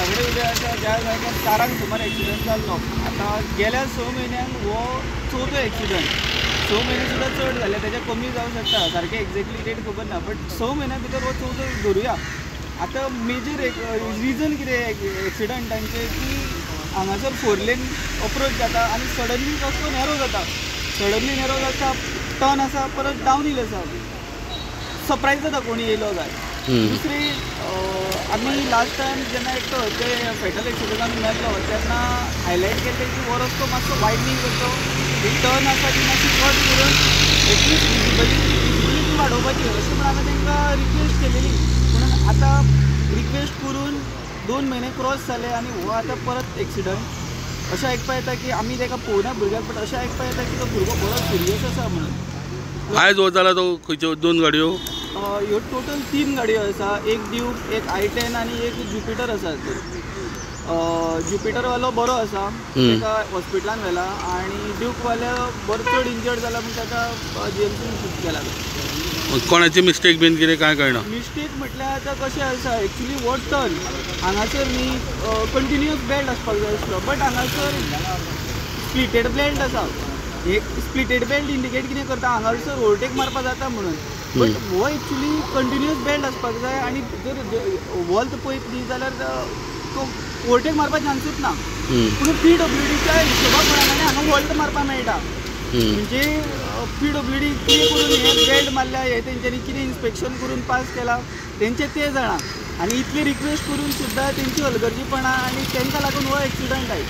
कडेन उबे आसा ज्या जाग्यार 4 सुमार एक्सिडंट जाल्लो. आतां गेल्या 6 म्हयन्यान हो चवथो एक्सिडंट. 6 म्हयने सुद्दां चड जाले, तेच्या कमी जावं शकता, सारकें एक्झॅक्टली डेट खबर ना, बट 6 म्हयन्या भितर हो चवथो धरुया. आतां मेजर रिजन कितें एक्सिडंटांचें की हांगासर 4 लेन अप्रोच जाता आनी सडनली रस्तो नॅरो जाता. सडनली नॅरो जाता, टर्न आसा, परत डावन हिल आसा, सरप्रायज जाता कोणी येयलो काय. दुसरी आमी लास्ट टायम जेन्ना एकटो ते फेटल एक्सिडंटान मेल्लो तेन्ना हायलायट केल्लें की हो रस्तो मातसो वायडनींग करचो, ही टर्न आसा ती मातशी कट करून एटलिस्ट विजिबिलिटी वाडोवपाची अशें म्हण आमी तांकां रिक्वेस्ट केलेली. पूण आतां रिक्वेस्ट करून 2 म्हयने क्रॉस जाले आनी हो आतां परत एक्सिडंट. अशें आयकपा येता की आमी ताका पळोवना भुरग्याक, बट अशें आयकपा येता की तो भुरगो बरो सिरियस आसा म्हणून. आयज हो जाला तो खंयच्यो 2 गाडयो? ह्यो टोटल 3 गाडयो आसा, एक ड्यूक, एक i10 आनी एक ज्युपिटर आसा. ज्युपिटरवालो बरो आसा, ताका हॉस्पिटलान व्हेला, आनी ड्यूकवालो बरो चड इंजर्ड जाला म्हूण ताका जीएमसीन शिफ्ट केला. कोणाची मिस्टेक बीन कितें कांय कळना? मिस्टेक म्हटल्यार आतां कशें आसा, एक्चुली हो टर्न हांगासर न्ही कंटिन्युअस बेल्ट आसपाक जाय आसलो, बट हांगासर स्प्लिटेड बेल्ट आसा. एक स्प्लिटेड बेल्ट इंडिकेट कितें करता, हांगासर ओवरटेक मारपा जाता म्हणून, बट हो एक्चुली कंटिन्युअस बेल्ट आसपाक जाय. आनी जर वॉल्त पळयत न्ही जाल्यार तो ओवरटेक मारपा चान्सूच ना. पूण पीडब्ल्यूडीच्या हिशोबा प्रमाणे हांगा वॉल्ट मारपा मेळटा. म्हणजे पीडब्ल्यूडी कितें करून हे बेल्ट मारल्या, हे तेंच्यांनी कितें इन्स्पेक्शन करून पास केला तेंचे ते जाणा. आनी इतली रिक्वेस्ट करून सुद्दां तेंची हलगर्जीपणां आनी तेंकां लागून हो एक्सिडंट आयज.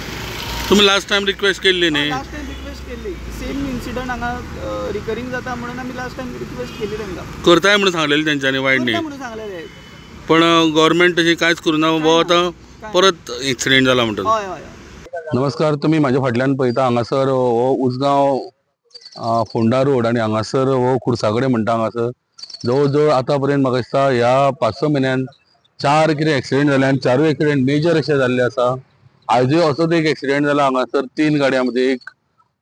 तुमी लास्ट टायम रिक्वेस्ट केल्ली न्ही? लास्ट टायम रिक्वेस्ट केल्ली, सेम इन्सिडंट हांगा रिकरींग जाता म्हणून आमी लास्ट टायम रिक्वेस्ट केल्ली तांकां. करताय म्हणून सांगलेलें तेंच्यांनी वायडनींग म्हणून सांगलेलें, पण गव्हर्मेंट तशी कांयच करूं ना. हो आतां परत एक्सिडंट जाला म्हणटा. हय हय. नमस्कार, तुमी म्हाज्या फाटल्यान पळयता हांगासर हो उजगांव फोंडा रोड आनी हांगासर हो खुर्सा कडेन म्हणटा. हांगासर जवळ जवळ आतां पर्यंत म्हाका दिसता ह्या 5-6 म्हयन्यान 4 कितें एक्सिडंट जाले आनी 4 एक्सिडंट मेजर अशे जाल्ले आसा. आयजूय असोच एक एक्सिडंट जाला हांगासर 3 गाडयां मदीं, एक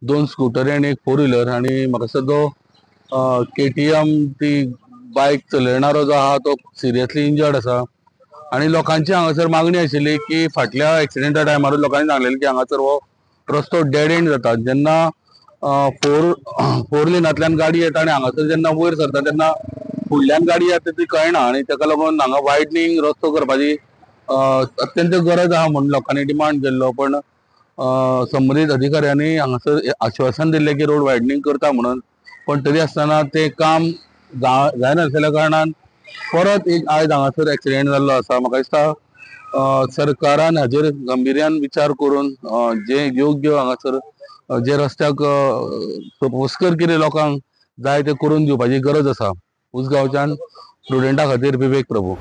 2 स्कुटरी आनी एक 4 व्हिलर. आनी म्हाका दिसता तो KTM ती बायक चलयणारो जो आहा तो सिरियसली इंजर्ड आसा. आनी लोकांची हांगासर मागणी आशिल्ली की फाटल्या एक्सिडंटा टायमारूच लोकांनी सांगलेलें की हांगासर हो रस्तो डेड एंड जाता. जेन्ना 4 लेनांतल्यान गाडी येता आनी हांगासर जेन्ना वयर सरता तेन्ना फुडल्यान गाडी येता ती कळना आनी ताका लागून हांगा वायडनींग रस्तो करपाची अत्यंत गरज आहा म्हणून लोकांनी डिमांड केल्लो. पण संबंदीत अधिकाऱ्यांनी हांगासर आश्वासन दिल्लें की रोड वायडनींग करता म्हणून, पण तरी आसतना तें काम जायनासलेल्या कारणान परत एक आयज हांगासर एक्सिडंट जाल्लो आसा. म्हाका दिसता सरकारान हाजेर गंभिर्यान विचार करून जे योग्य हांगासर जे रस्त्याक सोपस्कर कितें लोकांक जाय तें करून दिवपाची गरज आसा. उजगांवच्यान प्रुडंटा खातीर विवेक प्रभू.